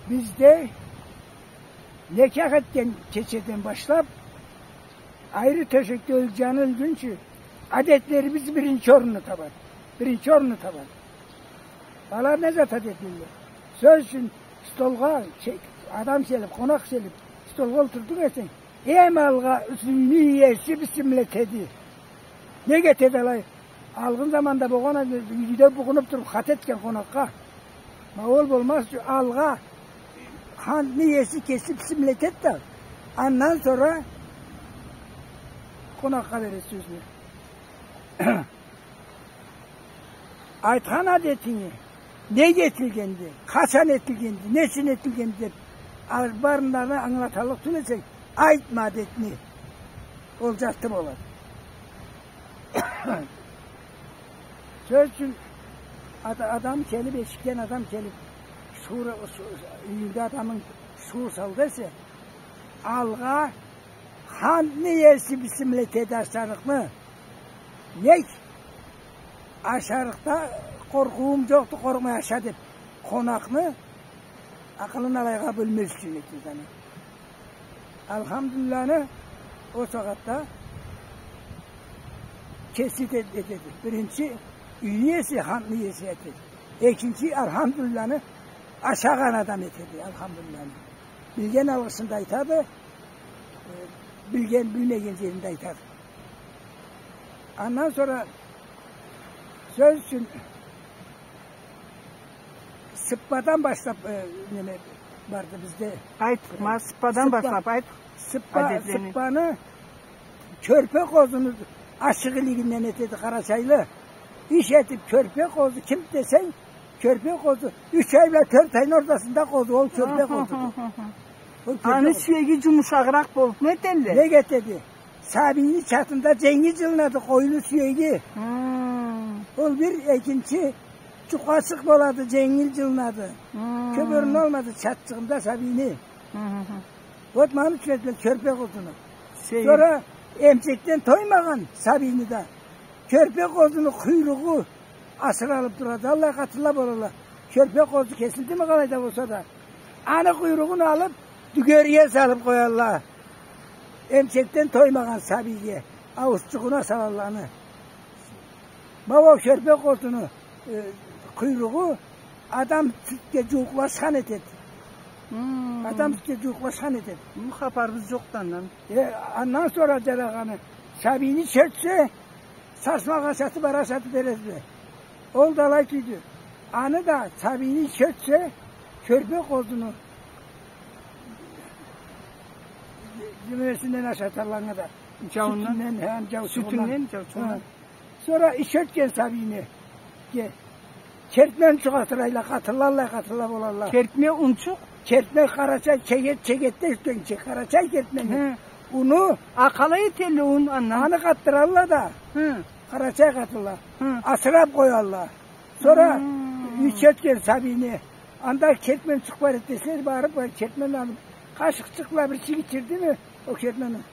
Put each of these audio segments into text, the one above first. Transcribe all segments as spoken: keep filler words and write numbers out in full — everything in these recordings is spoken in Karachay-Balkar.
Бизде некях этген кечеден башлап, айры тёшекде ёлгени ёлгюнчю, адетлерибиз биринчи орунну табады. Биринчи орунну табады. Алар не зат адетлелле? Сёз ючюн, столгъа, чек-, адам келип, къонакъ келип, столгъа олтурдунг эсенг, эм алгъа юйню иеси бисмилла этеди. Нек этеди алай? Алгъын заманда болгъан эди, юйде бугъунуп туруп, хата этген къонакъгъа. Ма ол болмаз ючюн, алгъа хантны иеси кеси бисмилла этеди да, андан сора къонакъгъа береди сёзню. Айтхан адетинги, нек этилгенди, къачан этилгенди, не ючюн этилгенди деп, а-, барын да ангылаталлыкъ тюл эсенг, айтма адетни. Ол жарты болады. Сёз ючюн, ад-, адам келип, эшикден адам келип, шуур, шу-, юйюнде адамынг шуур салды эсе, алгъа хантны иеси бисмилла этеди ашарыкъны. Нек? Ашарыкъда къоркъуум жокъду, къоркъмай аша деп, къонакъны акъылын алайгъа бёлмез ючюн этеди аны. Алхамдулилланы ол сагъатда кеси де этеди. Биринчи юй иеси, хантны иеси этеди. Экинчи, алхамдулилланы ашагъан адам этеди, алхамдулилланы. Билген алгъышында айтады, э, билген, билмеген жеринде айтады. Андан сора сёз ючюн сыппадан башлап, э, неме барды бизде. Айт, ма, сыппадан башлап айт. Сыппа, адетлени. Сыппаны кёрпе къозуну ашыкъ илигинден этеди къарачайлы. Иш этип кёрпе къозу, ким десенг, кёрпе къозу, юч ай бла тёрт айны ортасында къозу, ол кёрпе къозуду. Ол кёрпе къозу. Аны сюеги жумушагъыракъ болуп не этелле? Нек этеди? Сабийни чатында женгил жылынады, къоюну сюеги. Ол бир, экинчи, жукъасыкъ болады, женгил жылынады. Кёп орун алмады чатчыгъында сабийни. Вот муну ючюн этелле кёрпе къозуну. Сора эмчекден тоймагъан сабийни да кёрпе къозуну къуйругъу асыралып турады. Аллай къатынла болалла. Кёрпе къозу кесилдими, къалай да болса да, аны къуйругъун алып, дюгерге салып къоялла. Эмчекден тоймагъан сабийге ауузчугъуна салалла аны. Ма ол кёрпе къозуну, э, къуйругъу адам сютге жууукълашхан этеди. Адам сютге жууукълашхан этеди. Бу хапарыбыз жокъду андан. Э, андан сора жарагъаны, сабийни ичетсе, сасмагъа ашатып, ары ашатып береди. Ол да алай тюйдю. Аны да сабийни ичетсе, кёрпе къозуну жюмресинден ашаталла анга да. Жауундан? Сютюнден, хе, жаучугъундан. Сютюнден, жаучугъундан. Хе. Сора ичетген сабийни, ке-, кертме унчукъ асырайла, къатынла, аллай къатынла болалла. Кертме унчукъ? Кертме къарачай, чегет, чегетде ичетгинчи, къарачай кертмени. Хы. Уну. А къалай этелле ун андан? Аны къатдыралла да. Хы. Къарачай къатынла. Хы. Асырап къоялла. Сора ичетген сабийни, анда кертме унчукъ бар эди десе, барып, кертмени алып, къашыкъчыкъ бла бирчик ичирдими, ол кертмени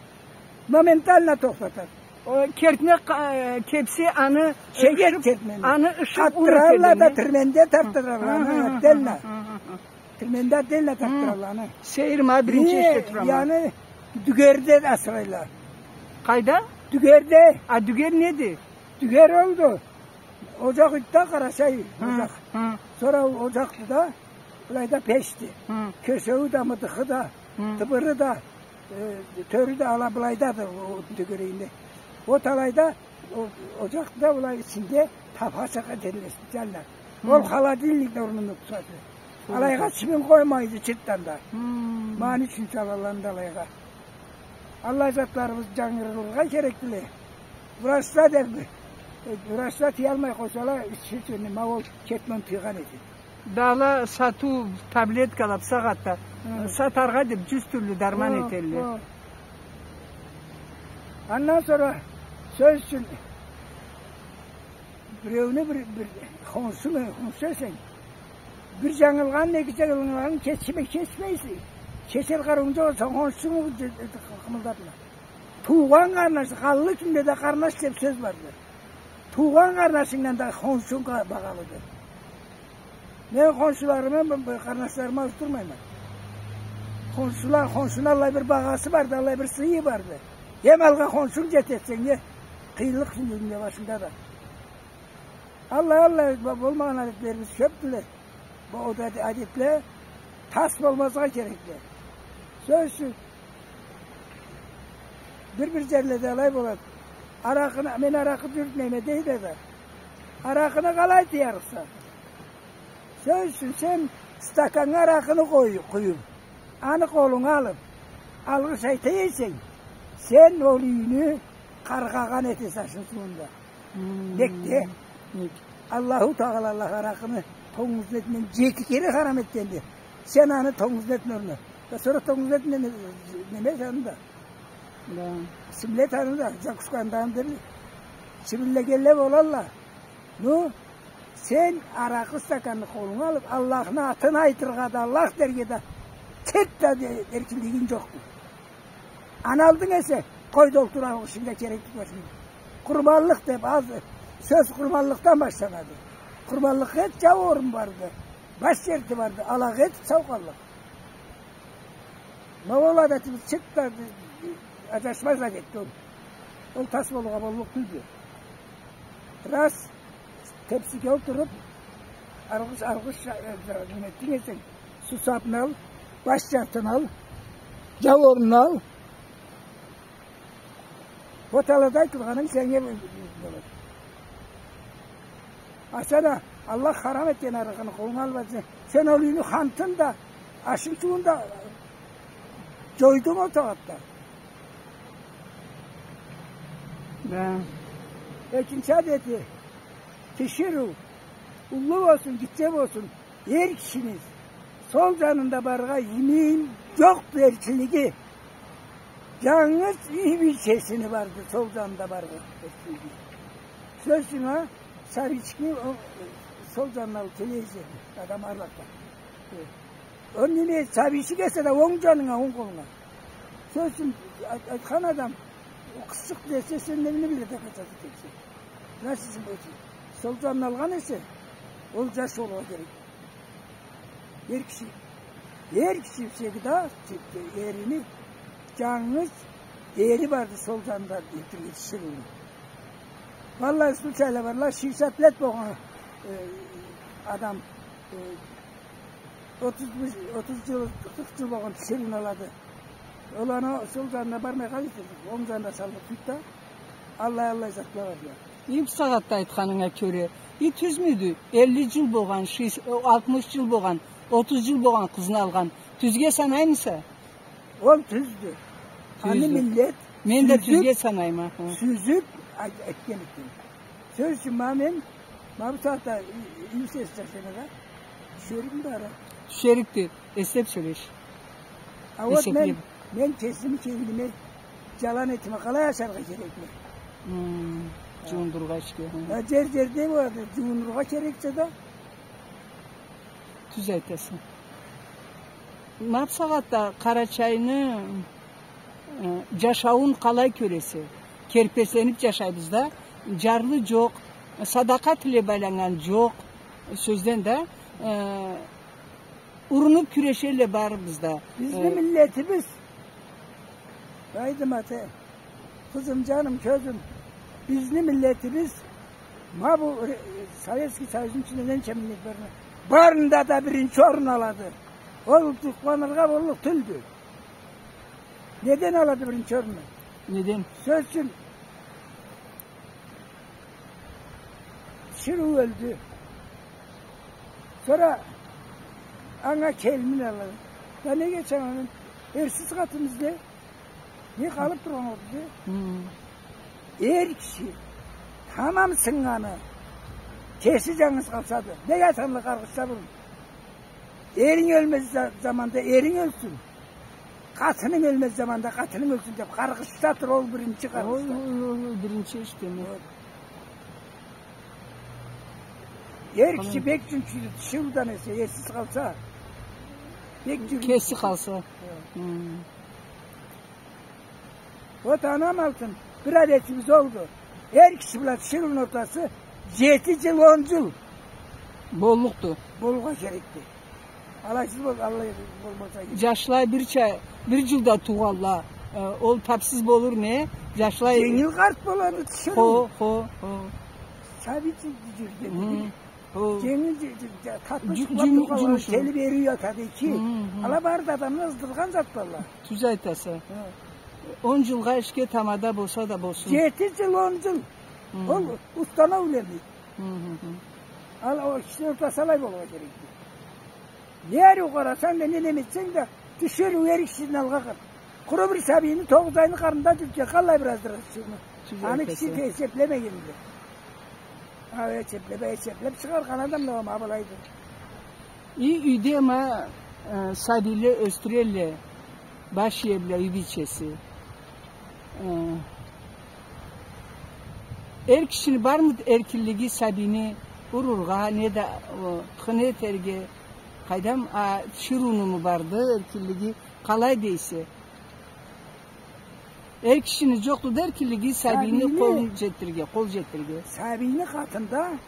моментально тохтатады. Ол кертме къа-, э, кепсе, аны чегет кертмени. Аны ышып ун этелле. Къатдыралла да, тирменде тартдыралла аны, отдельно. Тирменде отдельно тартдыралла аны. Сейир, ма биринчи эшите турама. Э, яни, дюгерде асырайла. Къайда? Дюгерде. А дюгер неди? Дюгер олду. Ожакъ эди да, къарачай ожакъ. Хы. Сора ол ожакъды да, былайда пешди. Хы. Кёшеую да, мыдыхы да, хы, тыбыры да, э, тёрю да ала былайдады, о, о дюгеринде. Ол талайда, о, ожакъды да, былай ичинде тапха чакъы этелле специально. Хы. Ол холодильник орнунда тутады. Алайгъа чибин къоймайды чыртдан да. Хы. Ма аны ючюн салалла да алайгъа. Аллай затларыбыз жангырылыргъа керекдиле. Врачла да, э, врачла тыялмай къойсала, ичи тюйюлню, ма ол кертмени тыйгъан эди. Да ала сатыу таблеткала бусагъатда, хы, сатаргъа деп жюз тюрлю дарман этелле. Хы, хы. Андан сора сёз ючюн Биреуню бир, бир хоншунгу, хоншу эсенг, бир жангылгъанын, эки жангылгъанын кечме-, кечмейсе, кечер къарыуунг жокъ эсе, хоншунгу къы-, къы-, къымылдатма. Туугъан къарнаш, къанлы кюнде да къарнаш деп сёз барды. Туугъан къарнашынгдан да хоншунг къа-, багъалыды. Мен хоншуларымы, б-, б-, къарнашларымы алып турмайма. Хоншула-, хоншуну аллай бир багъасы барды, аллай бир сыйы барды. Эм алгъа хоншунг джетсе, не къыйынлыкъ сени башынгда да. Аллай, аллай, б-, болмагъан адетлерибиз кёпдюле. Бу, ол да адетле тас болмазгъа керекди. Сёз ючюн, бир-бир джерледе алай болады. Аракъыны, мен аракъы джюрютмейме дейле да. Аракъыны къалай тыярыкъса? Сёз ючюн, сен стаканнга аракъыны къой-, къуюп, аны къолунга алып, алгъыш айта эсенг, сен ол юйню къаргъагъан этесе ашны сууунда. Хмм. Бек да. Бек. Аллаху Тагъала Аллах аракъыны тонгузну этинден джети кере харам этгенди. Сен аны тонгузну этинден орнуна. Да сора тонгузну этинден не, неме этеди да. Да. Симле этеди да, джакушкандагъын дери. Чибинлегенле болалла. Ну, сен аракъы стаканны къолунга алып, Аллахны атын айтыргъа да, Аллах дерге да, тек да де-, эркинлигинг джокъду. Аны алдынг эсе, къой да олтур, алгъышынг да керекди башынга. Къурманлыкъ деп, аз сёз къурманлыкъдан башланады. Къурманлыкъгъа эт, джауурун барды, баш джерти барды, алагъа эт, сау къаллыкъ. Ма ол адетибиз чырт да аджашмаз адетди ол. Ол тас болургъа боллукъ тюлдю. Раз тепсиге олтуруп, алгъыш, алгъыш, э, неме этдинг эсенг, сусабны ал, баш джертин ал, джауурун ал. Бу талада айтылгъанынг сеннге болады. А сен а Аллах харам этген аракъыны къолунга алып, сен ол юйню хантын да, ашын-сууун да джойдунг ол сагъатда. Да. Экинчи адети, тиширыу, уллу болсун, гитче болсун, эр кишини сол джанында барыргъа имин джокъду, эркинлиги. Джангыз юй бийчесини барды сол джанында барыргъа эркинлиги. Сёз ючюн, а, сабийчикни ол, сол джанына алып келе эсе адам арлакъгъа. Э, ол неме, сабийчик эсе да онг джанынга, онг къолунга. Сёз ючюн, айт-, айтхан адам, ол къызчыкъ десе, сен не билейим, не доказать этерсе. Значит, бу сол джанына алгъан эсе, ол джаш болургъа керек. Эр киши, эр киши всегда эрини, джангыз эри барды сол джанында этирге тиширыуну. Валлахи, случайла барла, шестьдесят лет болгъан, э, адам, э, отуз, отуз джыл, къыркъ джыл болгъан тиширыуну алады. Ол аны сол джанына бармай къалды, онг джанына салып къойду да, аллай-аллай затла бар. Бу сагъатда айтханынга кёре, э, тюзмюдю? Элли джыл болгъан, шесть-, алтмыш джыл болгъан, отуз джыл болгъан къызны алгъан. Тюзге санаймыса? Ол тюздю. Аны миллет сюзюп, мен да тюзге санайма, аха, сюзюп айт-, айтхан экен. Сёз ючюн, ма мен, ма бу сагъатда ю-, юй сес джашагъаннга тюшеригим бары. Тюшерикди, эслеп сёлеш. А вот мен, мен кесими, кенгиме джалан этме къалай ашаргъа керекме? Хмм, джуундурургъа ичге, хы. А, джер-джерде болады, джуундурургъа керексе да. Тюз айтаса. Ма бу сагъатда Къарачайны, э, джашауун къалай кёресе? Керпесленип джашайбыз да, джарлы джокъ, садакъа тилеп айланнган джокъ, сёзден да, э, урунуп кюрешелле барыбыз да. Бизни, э, миллетибиз, Байдыматы, къызым, джаным, кёзюм, бизни миллетибиз, ма бу ре-, Советский Союзну ичинде ненча миллет бар, барында да биринчи орун алады. Ол тукъманыргъа боллукъ тюлдю. Неден алады биринчи орунну? Неден? Сёз ючюн, тиширыу ёлдю. Сора анга келин алалла. Да неге чаманын? Эрсиз къатын изле. Не къалып тургъан ол бизде? Хы. Эр киши тамам сыннганы, кеси джангыз къалсады. Неге атанла къаргъышса бурун? Эринг ёлмез за-, заманда эринг ёлсюн. Къатынынг ёлмез заманда къатынынг ёлсюн деп къаргъышса тура ол биринчи къаргъышса. Ой, ой, ой, ой, биринчи эшитеме, не? Ой. Эр киши бек джюнчюдю, тиширыудан эсе, эрсиз къалса, бек джюнчюдю. Кеси къалса. Хы. Хы. Вот, анам алтын, бир адетибиз олду. Эр киши бла тиширыуну ортасы джети джыл, он джыл. Боллукъду. Болургъа керекди. Алайсыз бол-, алай болмаса керек. Жашла бирча, бир жылда туугъанла, э, ол тапсыз болур не? Жашла женгил къарт болады, тиширыу. Хо, хо, хо. Сабий жю-, жюрюгенди. Хы. Ол женгил жу-, жу-, жу-, татыш жу-, къылып жумуш, тургъанлары жумуш ол. Келип эрип ятады эки. Хы, хы. Ала бары да адамны ыздыргъан затладыла. Тюз айтаса. Хы. Он жылгъа ишге тамада болса да болсун. Жети жыл, он жыл. Хы. Ол установленный. Хы, хы, хы. Ал, ол кишини ортасы алай болургъа керекди. Не ариу къарасанг да, не неме этсенг да, тиширыу, эр кишиден алгъа къарт. Къуру бир сабийни тогъуз айны къарнында жюрютген къаллай бир аздыра тиширыуну. Тюз айтаса. Аны киши эсеплемегенди. А, эсеплеп, эсеплеп чыгъаргъан адам да ма былайды. И юйде ма, э, сабийле ёсдюрелле, баш иелле, юй бийчеси. Э, эр кишини бармыды эркинлиги сабийни урургъа, не да, о, хыны этерге, къайдам, а, тиширыунуму барды эркинлиги, къалай дейсе? Эр кишини жокъду да эркинлиги сабийни къол жетдирирге, къол жетдирирге. Сабийни къатында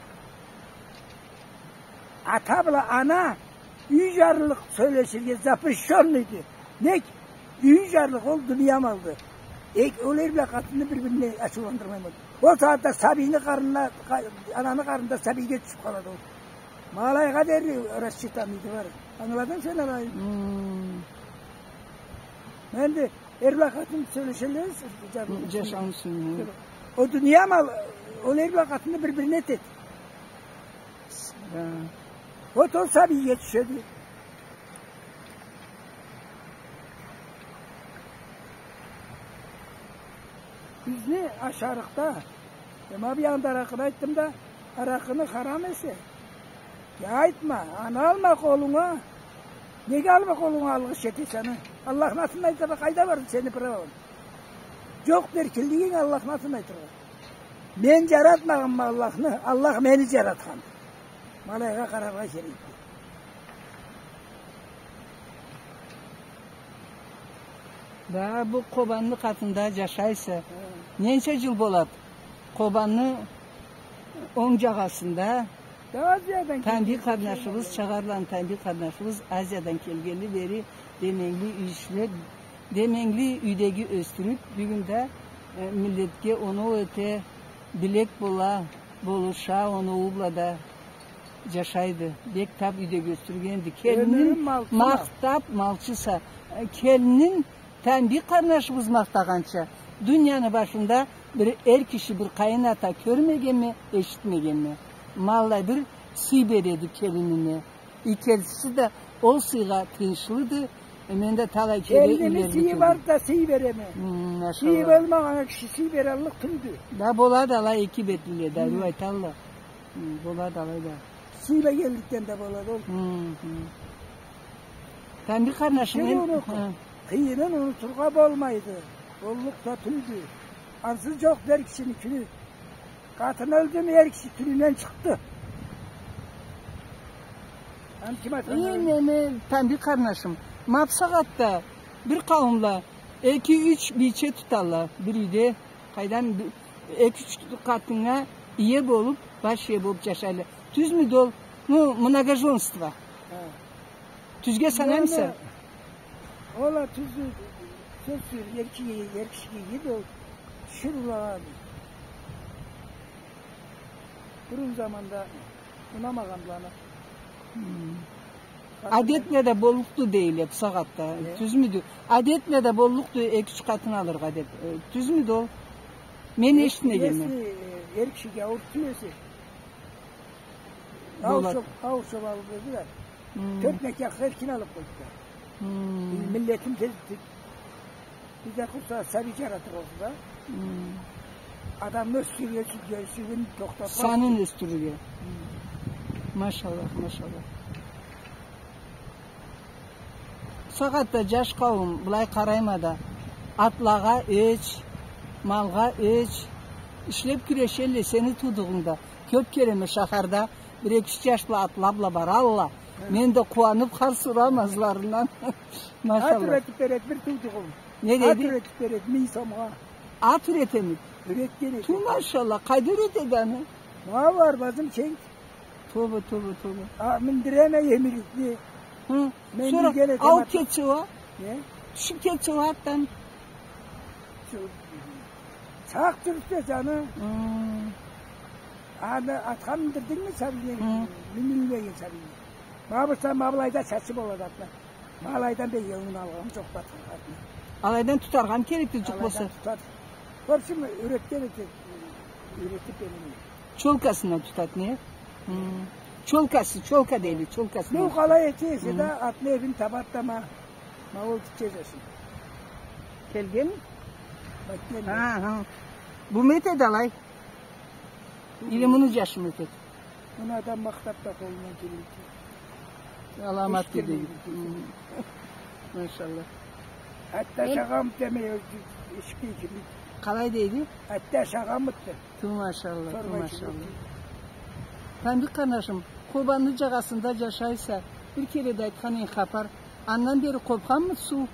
ата бла ана юй жарлылыкъ сёлеширге запрещённыйды. Нек? Юй жарлылыкъ ол дуния малды. Эк, ол эр бла къатынны бир-бирине ачыуландырмай болмайды. Ол сагъатда сабийни къарнына, къа-, ананы къарнында сабийге тюшюп къалады ол. Ма алайгъа дери рассчитанныйды бары. Ангыладынг сен алай? Хм. Энди эр бла къатын сёлешелле, жашауну сюйюн. О дуния мал, ол эр бла къатынны бир-бирине этеди. Да. Вот ол сабийге тюшеди. Бизни ашарыкъда, э, ма бир анда аракъыны айтдым да, аракъыны харам эсе, я айтма, аны алма къолунга. Неге алма къолунга алгъыш этесе аны? Аллахны атын айтыргъа къайда барды сени правонг? Жокъду эркинлигинг Аллахны атын айтыргъа. Мен жаратмагъанма Аллахны, Аллах мени жаратхан. Ма алайгъа къараргъа керекди. Да, бу Къобанны къатында жашайса. Хы. Ненча жыл болад? Къобанны онг жагъасында. Да, Азиядан келген. Тамбий къарнашыбыз, Чагъарланы Тамбий къарнашыбыз Азиядан келгенли бери деменгили юй ишлеп, деменгили юйдеги ёсдюрюп, бюгюн да, э, миллетге оноу эте, билек бола, болуша, оноуу бла да жашайды. Бек тап юйдеги ёсдюргенди. Келинин махтап, малчыса, э, келинин Тамбий къарнашыбыз махтагъанча, дунияны башында бир эр киши, бир къайын ата кёрмегенме, эшитмегенме. Ма аллай бир сый береди келинине. И кесиси да ол сыйгъа тыйыншлыды. Э, мен да талай кере юйлерде кёрдюм. Келиними сыйы бар да сый береме. Хм, машалла. Сый болмагъан киши сый бераллыкъ тюлдю. Да, болады алай эки бетлиле да, хм, ариу айталла. Хм, болады алай да. Сыйлагъанлыкъдан да болады ол. Хм, хм. Тамбий къарнашым, мен, хы, къыйынын унутургъа болмайды. Боллукъ да тюлдю. Ансыз жокъ эр кишини кюню. Къатын ёлдюмю, эр киши кюнюнден чыкъды. Аны ким айтхан? Э, неме, Тамбий къарнашым. Ма бусагъатда бир къауумла эки-юч бийче туталла бир юйде. Къайдам, би-, эки-юч къатыннга ие болуп, баш ие болуп жашайла. Тюзмюдю ол? Ну, многоженство. Хы. Тюзге санаймыса? Ол а тюз, сёз сюйюп, эр кишиге, эр кишиге иеди ол. Тиширыулагъа. Бурун заманда унамагъандыла аны. Хм. Адет бла да боллукъду дейле бусагъатда. Э? Тюзмюдю? Адет бла да боллукъду эки-юч къатын алыргъа деп. Э, тюзмюдю ол? Мен эшитмегенме. Если, э, эр кишиге ауур тюйюлсе, болады. Ауур чоп, ауур чоп алып къойду да. Хм. Тёрт некяхха эркин алып къойду да. Хм. Миллетим тез битип. Бир да къурса сабий жаратыр болсун да. Хм. Адамны ёсдюрюрге, ёсдюрюрге, тохтатмаз. Санын ёсдюрюрге. Хм. Машалла, машалла. Бусагъатда жаш къауум, былай къарайма да, атлагъа ёч, малгъа ёч, ишлеп кюрешелле сени туудугъунгда. Кёп кереме шахарда бир эки-юч жаш бла атла бла баралла. Хы. Мен да къууанып, харс урама ызларындан. Машалла. Ат юретип береди бир туудугъум. Не деди? Ат юретип береди, минг сомгъа. Ат юретеми? Юретген эди. Ту, машалла, къайда юретеди аны? Ма бар, базым, кенг. Тоба, тоба, тоба. А, миндиреме емирликни. Хы. Мен сора минген этеме алып ат-. Кетсе уа? Не? Тюшюп кетсе уа атдан. Шу-, сакъ тюрсе джаны. Хы. Аны атха миндирдингми сабийни? Хы. Миндирмеген сабийни. Ма бу са-, ма былайда чачы болады атны. Ма алайдан бек еуну алгъан джокъ атха атны. Алайдан тутаргъа керекди, джукъ болса. Алайдан тутады. Вообщем, юретген эте, юретип береме. Чёлкасына тутады, не? Хы. Чёлкасы, чёлка дейди, чёлкасына. Ну, къалай эте эсе да, атны эбин табады да ма, ма ол гитче джашын. Келгенми? Бакелди. Ха, ха. Бу ма этеди алай? Или муну джашымы этеди? Муну адам махтап да къолундан келеди. Аламат дейди. Хы. Машалла. Атта шагъамыт демей, эшикге кирмейди. Къалай дейди? Атта шагъамыт дейди. Ту машалла, ту машалла. Тамбик къарнашым, Къобанны джагъасында джашайса, бир кере да айтхан эдинг хапар. Андан бери къобханмы суу?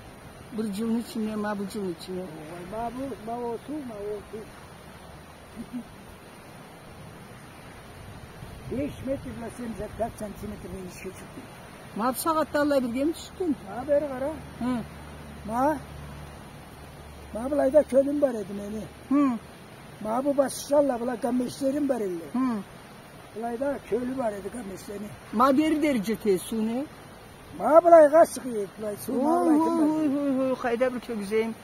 Бир джылны ичинде, ма бу джылны ичинде. Ой, ма бу, ма ол суу, ма ол суу. Беш метр бла семьдесят пять сантиметр бла ишге тюшген. Ма бусагъатда алай биргеми тюшген? Ма бери къара. Хы. Ма, ма былайда кёлюм бар эди мени. Хы. Ма бу басышалла, была гаммешлерим бар эдиле. Хы. Былайда кёлю бар эди гаммешлени. Ма бери дери джете суу, не? Ма былайгъа чыгъа эди, былай суу, ма былай. Ой, ой, ой, ой, къайда бир кёргюзейим.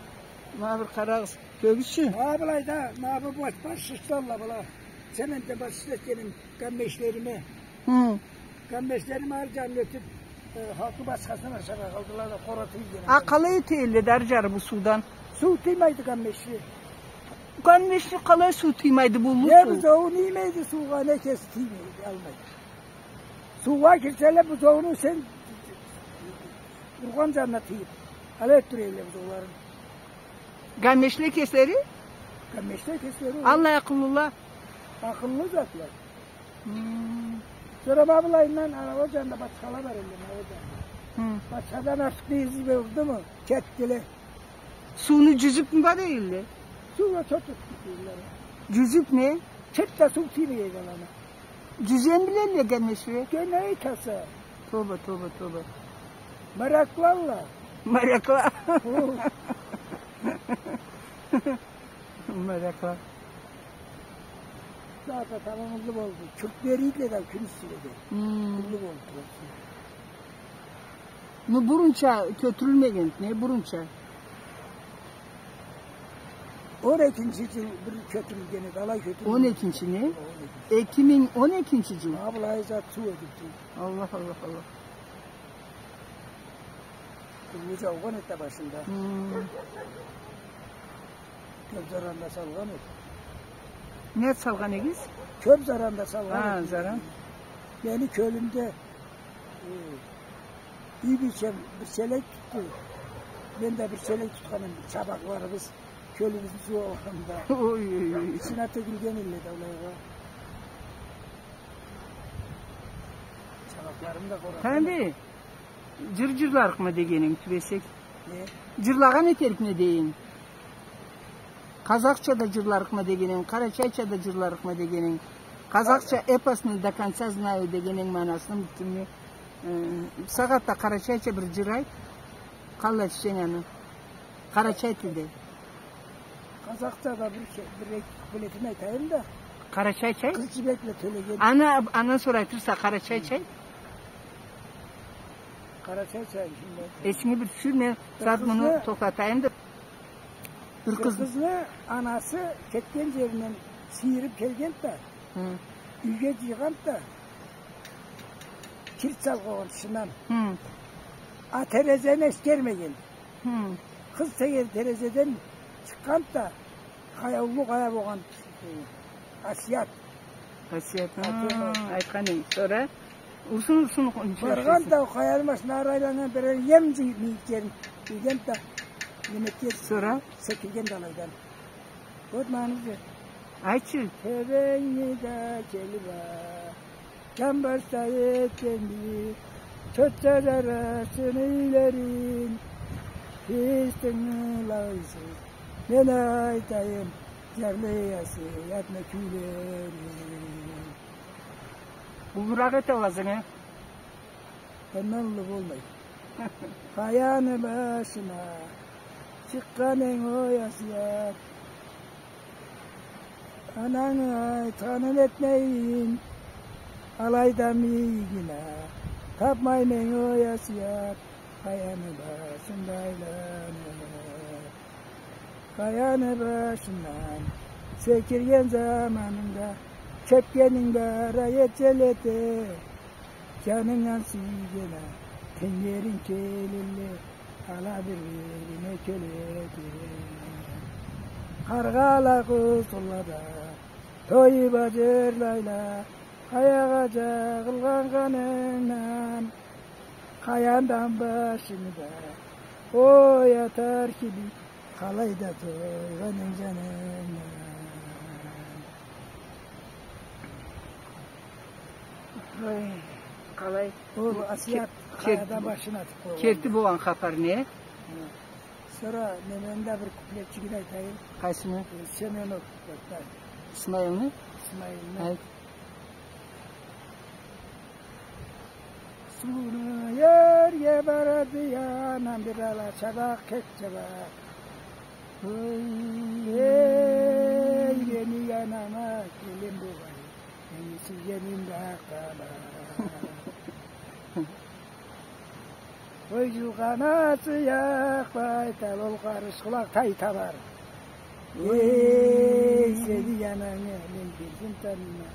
Ма бир къарагъыз. Кёргюзчю. Ма былайда, ма бу баш-, башышалла, была. Цементден башыш этгеним гаммешлериме. Хы. Гаммешлерим ары джанына ётюп, э, халкъны башхасына ашаргъа къалдыла да, къора тийген. А къалай этелле да ары джары бу суудан? Суу тиймейди гаммешге. Гаммешге къалай суу тиймейди бу уллу суу? Не бузоуну иймейди суугъа, не кеси тиймейди, алмайды. Суугъа кирселе, бузоуну сен ургъан джанына тийип, алай этдире эдиле бузоуларын. Гаммешле кеслери? Гаммешле кеслери. Аллай акъыллыла. Акъыллы затла. Хы. Сора ма былайындан ана ол джанында бачхала бар эдиле, ма ол джанында. Хы. Бачхадан артыкъ изиб урдуму, кетдиле. Сууну джюзюпмю бара эдиле? Суугъа чот этип кетдиле. Джюзюпмю? Чырт да суу тиймей эди аланы. Джюзем билелле гаммешле. Гене айтаса. Тоба, тоба, тоба. Моряклалла. Морякла. О. Морякла. Зат да тамам уллу болду. Кюртлери эдиле да, кюн юсюнде да. Хы. Уллу болду. Ну, бурунча кётюрюлмеген, не бурунча? Он экинчи джыл бир кётюрюлген эди, алай кётюрюлген. Он экинчи не? Он экинчи. Эки минг он экинчи джыл? Ха, былай зат суу эди. Аллах, Аллах, Аллах. Уллу джаугъан эди башында. Хы. Кёб заран да салгъан эди. Не салгъан эдигиз? Кёб заран да салгъан эди. Ха, заран. Мени кёлюмде, э, юй бийчем бир челек тутду. Мен да бир челек тутханем, чабакъларыбыз, кёлюбюзню суу алгъанда. Ой, ой, ой. Ичине тёгюлген эдиле да былайгъа. Чабакъларым да къорагъан. Тамбий. Джыр джырларыкъма дегенинг, тюбесек? Не? Джырлагъан этерикме дейим. Къазахча да джырларыкъма дегенинг, къарачайча да джырларыкъма дегенинг. Къазахча эпосный до конца знаю дегенинг манасын бютюнню. Э, бусагъатда къарачайча бир джыр айт. Къаллай тюшсенг аны. Къарачай тилде. Къазахча да бир ше-, бир эки куплетин айтайым да. Къарачайча айт. Къыз джибек бла тёлеген. Аны, андан сора айтырса, къарачайча айт. Къарачайча айтайым. Эсинге бир тюшюр, мен зат муну тохтатайым да. Бир къыз. Бир къызны анасы кетген джеринден сыйырыб келгенди да, хы, юйге джыйгъанды да, кирт салыб къойгъан тышындан. Хы. А терезени эсгермеген. Хы. Къыз тере-, терезеден чыкъгъанды да, къая, уллу къая болгъан, э, Асият. Асият, ха, айтхан эдинг. Сора урсун, урсун, баргъан да, къаяны башына айланнган бир ем джыйып джерин ийгенди да, неме этген, сора секирген да алайдан. Вот манызы. Айтчы. Тебенги да келип а, джамбаш да этгенди, тёрт джаджарасыны юйлерин, сиз тынгылайсыз. Мен айтайым, джарлы Асиятны кюйлерин. Уллуракъ эт ауазынгы. Андан уллу болмайды. Къаяны башына чыкъгъан энг ой, Асият. Анангы айтханын этмейим, алайда мийигине тапмайма энг ой, Асият. Къаяны башында айланып, къаяны башындан секирген заманынгда, чепкенинг бара эт желети, жанынгдан сюйгенинг, тенглеринг келелле, ала бир-бирине келеди. Къаргъала, къузгъунла да тоюп а жырлайла, къаягъа жагъылгъан къанынгдан, къаяндан башынгда ой атар кибик, къалайда тойгъан энг жанынгдан. Ой, къалай. Ол Асият кер-, къаядан башын атып къойгъан. Керти болгъан хапар не? Хы. Сора мен анда бир куплетчигин айтайым. Къайсыны? Э, Семенов, Исмайылны? Исмайылны. Айт. Сууну ерге барады анам, бир ала чабакъ, кек чабакъ. Ой. Эй, мени янама келин болгъай, мени сюйгеним да акътама. Ой, жылгъана сыякъ байтал, ол къарыш къулакъ тай табар. Эй, сени янангы мен бирдим таныма,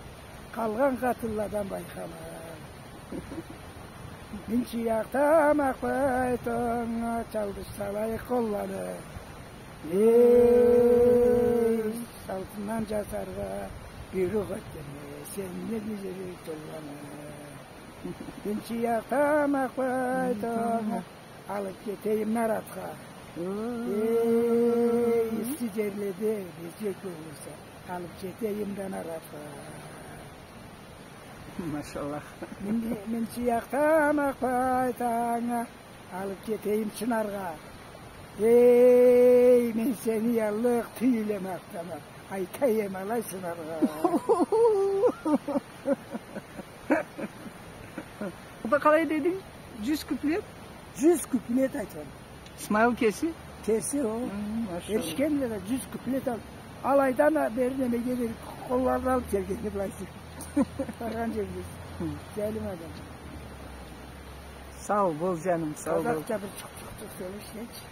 къалгъан къатынладан байхама. Минчи акътамакъ байтонга чалдыш салайыкъ къолланы. Эй, алтындан жасаргъа буйрукъ этгенме, сен не дежери толланы. Минчи акътамакъ байтонга алып кетейим Наратха. Эй, исси жерледе безек болурса, алып кетейим да Наратха. Машаллах. Мин, минчи акътамакъ байтонга алып кетейим Чынаргъа. Эй, мен сени яллыкъ тюйюлме акътама, айтайым алай сынаргъа. Ол да къалай дединг? Жюз куплет? Жюз куплет айтхан. Исмайыл кеси? Кеси ол. Хы, машаллах. Эришгенле да жюз куплет ал. Алайдан а бери немеге бери къолларын алып келгенди былайсы. Баргъан жерде. Хы. Жалим адам. Сау бол, жаным, сау бол. Къазакъча бир чукъ-чукъ-чукъ сёлешчи.